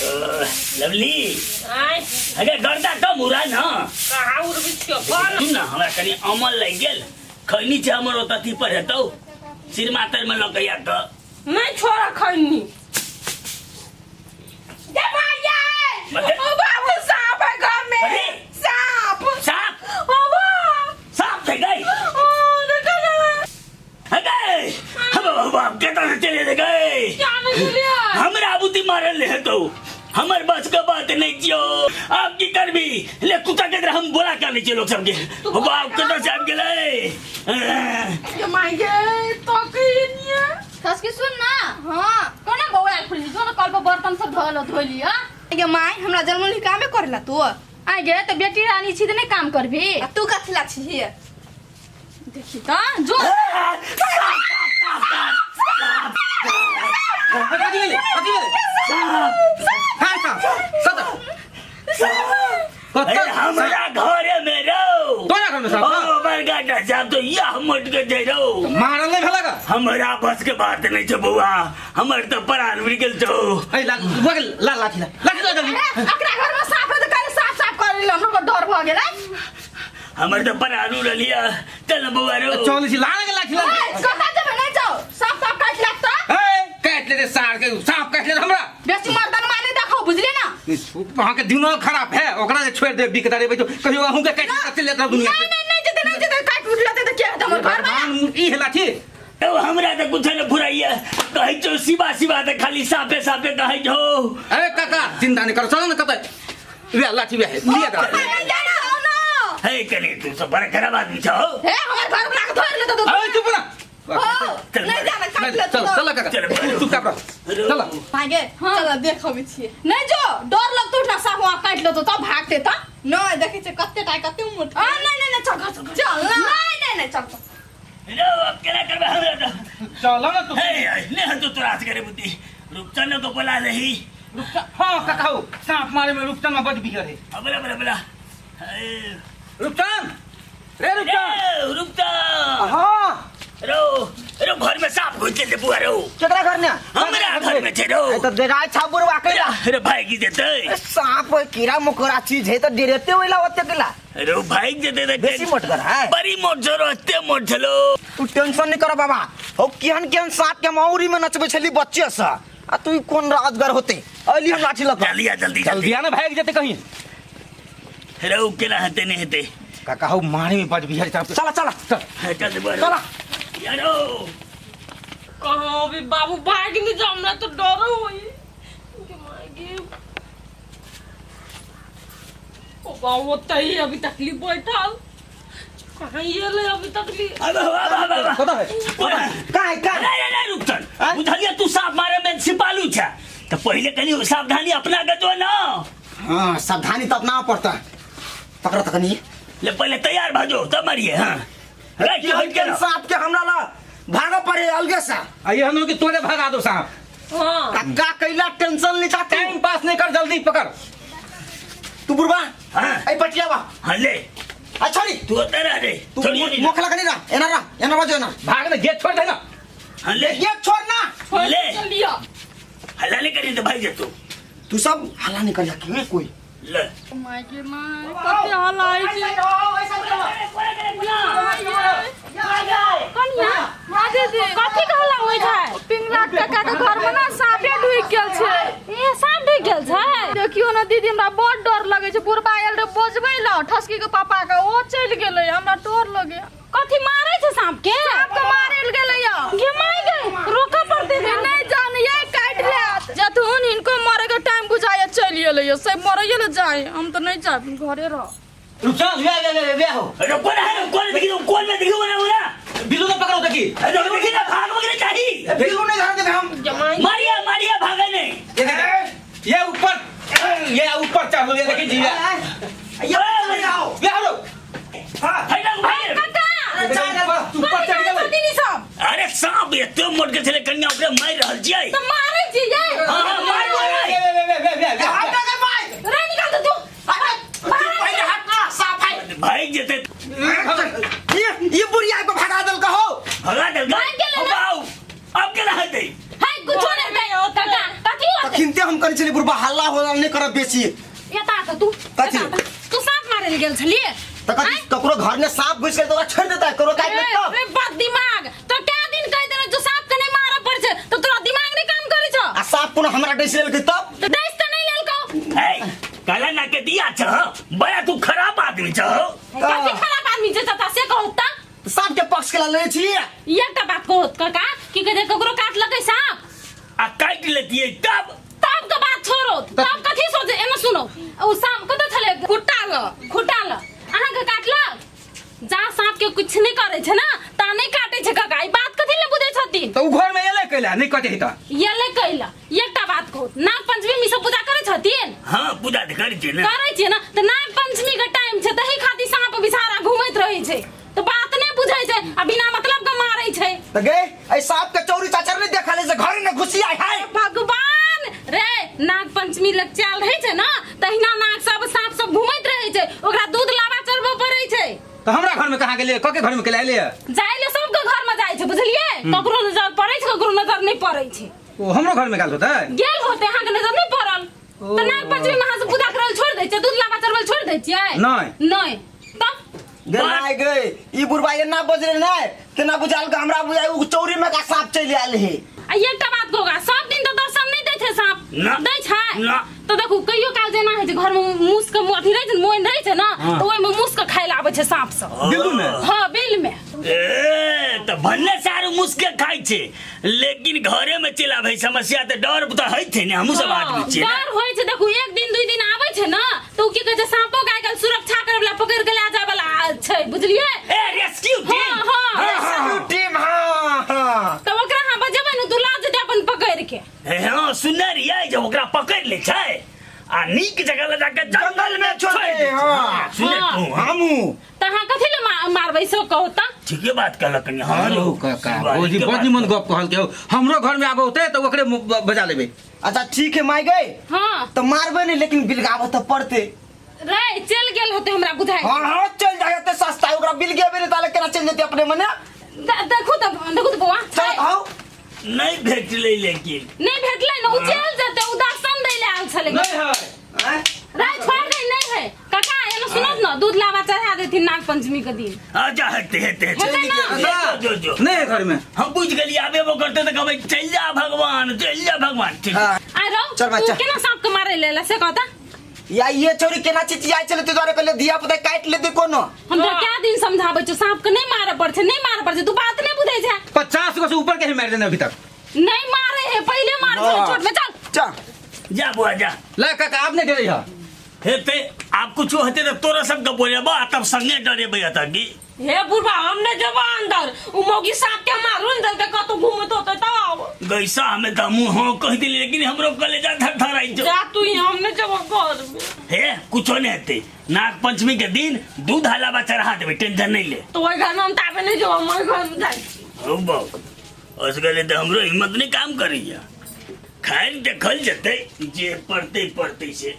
Lovely आय अरे गर्दा कम उड़ा न कहाँ उड़बी छियो कौन सुन न हमरा कनि अमल लागि गेल खैनी छै हमर ओतऽ अथी पर हेतौ सिरमातर में लऽ के आ तऽ नहीं छोड़ा खैनी जे मारिया मतलब? ओ बाबू सांप है घर में अरे! सांप साँप ओ बाप साँप छै गई ओ देखो ना गई हम बाप के तरफ चले गए क्या नहीं लिया हमरा बुद्धि मारल नहीं हेतौ हमर बस के बात नहीं छियो आब की करबी ले कुत्ता के तरह हम बोला कर नहीं छियो लोग सबके बाप के तरफ से आबि गेलै ये मांगे तो कहिए खसकी सुन ना हाँ कोना बौआ खुली जो ना कल पर बर्तन सब धोल धोली हां गे माय हमरा जन्मली कामे करेला तू आ आ गे त बेटी रानी छी त नहीं काम करबी तू कथी ला छी देखी त जो कथी भेलै कथी भेलै हाँ साहब सत अरे हमरा घरे में रहो तोरा घर में साहब? ओ बड़का टा साहब तो यह मोट के दे रहो मारल नहीं भेला का हमरा बस के बात नहीं छौ बौआ हमर तो प्राण उड़ गेल छौ ए ला बुआ के ला लाठी ला लाठी ला जल्दी अरे अकरा घर में साफ रहे त काले साफ साफ कर ले हमरो के डर भ गेलै हमर तो प्राण उड़लिया चल बौआ रो चल छी ला ना के लाठी ला ए, कता जेबे नहीं जाओ साफ साफ काट लागता ए काट ले रे सार के सांप काट ले हमरा बेसी मर्दन माने देखो बुझले ना अहाँ के दिमाग खराब है ओकरा जे छोड़ दे बिकता रे बैठो कहियो अहूँ के काट ले चल लेता दुनिया नहीं नहीं नहीं जेते नहीं जेते काट उठ लेते त के हेतै हमर घर वाला भगवान ई है लाठी तो हमरा तो कुछ न फुराइया कहै छौ शिवा शिवा तो खाली सापे सापे कहै छौ ए काका चिंता नहीं करो चलो ना कतै वे लाठी वे लिया दा नहीं जाना हो ना हे कनी तू सब बड़ा खराब आदमी छौ हे हमर घर वाला के धर लेते तो ए चुप ना ओ नहीं जाना काट ले चल चल काका चल, तू चुपचाप रह चल मागे चल देखबै छियै नहीं जो डर लगतो ना साफ वहाँ काट लेतो तब भागते त नहीं देखै छियै कते टा कते मोट आ नहीं नहीं नहीं चल घर चल चल ना। नहीं नहीं नहीं चल चल रो अब केना करबे हमरा तो चल ना तू हे नहीं हम तो तोरा से करे बुद्धि रूपचंद को बोला रही हाँ काका हो सांप मारे में रूपचंद में बड बिगड़ है बोला बोला बोला रूपचंद रे रूपचंद रूपचंद हाँ रो रो घर में सांप घुस गेल बुआ रो केकरा घर ने हमरा घर में छै रो ए तो डेराय छा बुढ़वा कैला रे भागि जेतै सांप कीड़ा मकोड़ा चीज है तो डेरेते होइला ओते केला रो भागि जेतै त बेसी मोटगर है बड़ी मोट छलो एते मोट छलो तू टेंशन नहीं कर बाबा हो केहन केहन सांप के मौरी में नचबै छली बच्चे से आ तू ई कोन राजगर होते अइली हम लाठी लग जल्दी आ जल्दी जल्दी आना भाग जेते कहीं रो केना हेतै नहीं हेतै काका हो मारे में बड बिगड़ चल चला चला चल चल बुआ चला यारो कहाँ अभी बाबू भाग नहीं जाओ हमरा तो डर होई के मागे ओ बाबू ओतै ही अभी तकलीफ बैठल कहाँ ये ले अभी तकलीफ अब अब अब अब कतऽ है काय काय नहीं नहीं नहीं रुकतन बुझलिए तू सांप मारे में छिपालू छा तो पहले कनी सावधानी अपना के जो ना हाँ सावधानी तो अपना पड़ता है पकड़ तकनी ले पहले तैयार भाजो तब मारिए हाँ राइट केहन हट के केहन ना सांप के हमरा ला भागे पड़े अलगे से आइए हम कि तोरे भगा दो सांप हाँ का कैला टेंशन ली तू टाइम पास नहीं कर जल्दी पकड़ तू बुढ़वा हाँ। ऐ पटिया बा हाँ ले अच्छा री तू होता रह रे तू छोड़िए नहीं मोखला कनी रह एना रह एना बाजो एना भाग ना गेट छोड़ दे ना हाँ ले ये छोड़ ना छोड़ ले। चलिया हल्ला नहीं करी तो भाई जा तू तू सब हल्ला निकल जा क्यों कोई ले माय गे माय कते हलाई छै कनिया कथी कहला होइ छै पिंगला काका के घर में ना सांपे ढुकि गेल छै ए सांप ढुकि गेल छै देखियो ना दीदी हमरा बड़ डर लगे छै बुढ़बा आयल रहे बजबै ल ठसकी के पापा के ओ चलि गेलै हमरा डर लगे कथी मारे छै सांप के सांप के मारे ल गेलै या गे माय गे रोका पड़ते रे नहीं जान ये काट लेत जथुन हिनको मरे के टाइम बुझाय चलि गेलै से मरे ले जाय हम तो नहीं जाब घरे रह रुक चल वे वे वे वे हो अरे कौन है कौन देखी कौन में देखी बोला बोला बिल्लू ने पकड़ो देखी अरे देखी ना भाग वगैरह चाहिए बिल्लू नहीं धर देबे हम मारिया मारिया भागे नहीं ये देख ये ऊपर ये ऊपर चढ़ लो ये देखी जी ये ये नहीं आओ वे हलो फाइनल भागे ऊपर ऊपर चढ़ गेलै दीदी सब अरे सांप एते मोट के छले कन्या ओकरे मारि रहल छियै तो मारे छी ये हाँ हाँ मार मार वे वे वे वे वे हट गे भाई रे निकाल दे तू पहले हट ना साफ है भाग जेते ये बुढ़िया को भगा दल कहो भगा देल भाग गेलै ना। अब अब केना हेतै हाय कुछो नहीं दे ओ काका कथी होते तखिन सुनते हम करै छली बुढ़बा हल्ला होला नहीं करब बेसी। एता त तू। कथी? एता त। तू सांप मारे ले गेल छलिए? त कथी ककरो घर में सांप घुस गेल त ओकरा छोड़ि देतै? ककरो काटि लेतै तब? रे बद दिमाग, तो क्या दिन कहि देने जो सांप के नहीं मारे पड़े छै त तोरा दिमाग नहीं काम करे छौ? आ सांप कोनो हमरा डसि लेलकै तब? त डस त नहीं लेलकौ। ए कहला ना के दिया छ, बड़ा तू खराब आदमी छ। कथी खराब आदमी छै चाचा से कहू त? सांप के पक्ष के लै छी। एकटा बात कहू काका, की कहै छै ककरो काट लकै सांप? आ काटि लेतियै तब? तब के बात छोड़ो, तब कथी सोचे? एना सुनो, ओ सांप कतऽ छलै? खुट्टा ल। खुट्टा ल अहाँ के काटलक? जा सांप के कुछ नहीं करे छै ना ता नहीं काटे छै काका, ई बात कथी ले बुझै छथिन? तऽ उ घर में एलै कैला नहीं कटे त? एलै कैला? एकटा बात कहू, नाग पंचमी में ई सब पूजा करे छथिन? हाँ पूजा तऽ करै छियै ने। करै छियै ना, तऽ नाग पंचमी के टाइम छै तही खातिर सांप बिसारा घूमैत रहै छै, तऽ बात नहीं बुझै छै आ बिना मतलब के मारै छै। त गे एहि सांप के चौरी चाचर नहीं देखल से घर में घुसी आय है। भगवान रे, नाग पंचमी लग चल रहै छै ना तहिना नाग सब सांप सब घूमैत रहै छै, ओकरा दूध लावा चढ़बऽ पड़ै छै। तऽ हमरा घर में कहाँ गेलै? कके घर में केला एलै? जाइ ले सबके घर में जाइ छै बुझलियै, ककरो नजर पड़ै छै ककरो नजर नहीं पड़ै छै। ओ हमरो घर में गेल होतै? गेल होतै, अहाँके नजर नहीं पड़ल। ओ। तऽ नाग पंचमी में अहाँ सब पूजा करल छोड़ि दै छियै, दूध लावा चढ़बल छोड़ि दै छियै? नहि। नहि तब? गे नाय गे, ई बुढ़बा एना बजरे नाय तेना बुझाल के हमरा बुझाय उ चौरी में का सांप चलि आयल हे। आ एकटा बात कहू, सब दिन तऽ दर्शन नहीं दै छै सांप? ना। दै छै? ना। तऽ देखू कहियो काल जेना होइ छै घर में मूस के अथी रहै छै, मोइन रहै छै ना, तऽ ओहिमे मूस के खाय लए आबै छै सांप सब। बिल्लू में? हाँ बिल में। ए तऽ भन्ने सारू मूस के खाइ छै, लेकिन घरे में चलि आबै समस्या तऽ डर तऽ होइ छै ने, हमहूँ सब आदमी छियै ने। डर होइ छै। देखू एक दिन दुई दिन आबै छै ना तऽ उ की कहै छै सांपो के आइ काल्हि सुरक्षा करे वाला पकड़ के लए जाय वाला छै बुझलियै? ए रेस्क्यू टीम। हाँ, हाँ। रेस्क्यू टीम, हाँ, हाँ। तब ओकरा अहाँ बजेबै ने तू लऽ जेतै अपन पकड़ के। ए, हाँ सुनने रहियै जे ओकरा पकड़ लै छै आ नीक जगह लऽ जाके जंगल में छोड़ दै छै। हाँ। हाँ, सुने हाँ। तू, हाँ। हमहूँ। तऽ अहाँ कथी लए मारबै से कहू तऽ? ठीके बात कहलक कनि। हाँ हेलो रौ, काका, बात भौजी ठीके बड़ बात निमन कहलक। गप कहलकै हौ। हमरो घर में आब औतै तऽ ओकरे बजा लेबै। अच्छा ठीक है माय गई। हाँ। तो मारबे नहीं लेकिन बिलगाबो तो पड़ते। रे चल गेल होते हमरा बुझाइ। हाँ हाँ चल जाए ते सस्ता है, ओकरा बिलगेबे नहीं ताले केना चल जेते अपने मने। देखू तऽ, देखू तऽ बौआ। चल आओ। नहीं भेटलै लेकिन। नहीं भेटलै ने, उ चल जेतै, उ दर्शन दै ले आयल छलै। नहीं है। आँय? रे छोड़ दे, नहीं है। काका एना सुनत न, दूध लावा चढ़ा देथिन नाग पंचमी के दिन। अच्छा हेते हेते हेते। हेतै ना? जो, जो, जो। नहीं है घर में। हम बुझ गेलियै, आबे वो करते तऽ कहबै चलि जा भगवान, चलि जा भगवान। ठीक। हाँ। आ रौ, चल बच्चा। तू केना सांप के मारे लेला से कहता? या ये छोरी केना चिचियाइ छलै, तू दुआरे कहलियै धिया पुता काटि लेतै कोनो। हम तो क्या दिन समझाबै छौ, सांप के नहीं मारे पड़ै छै, नहीं मारे पड़ै छै, तू बात नहीं बुझै छै। 50 गो से ऊपर के ही मारि देने अभी तक। नहीं मारे है, पहले मारे छलै हाँ। छोट में, चल। चल। जा बुआ जा। ला काका आब नहीं डरै है। हेते आब कुछो हेते तऽ तोरा सबके बोलेबो आ तब संगे डरेबै एतऽ की? हे बुढ़बा हम नहीं जेबो अंदर, उ मौगी सांप के मारू ने देलकै, कतौ घूमत होतै तब। गैसा हमें तऽ मुँह हाँ कहि देली, लेकिन हमरो कलेजा थरथराइ छौ। जा तू ही, हम नहीं जेबो घर में। हे कुछो नहीं हेतै, नाग पंचमी के दिन दूध हलावा चढ़ा देबै, टेंशन नहीं ले। तो ओहि घर में हम ताबे नहीं जेबो, हम ओहि घर में जाइ छी। हौ बाबू असगरे तऽ हमरो हिम्मत नहीं काम करैया। खैर देखल जेतै, जे पड़तै पड़तै से।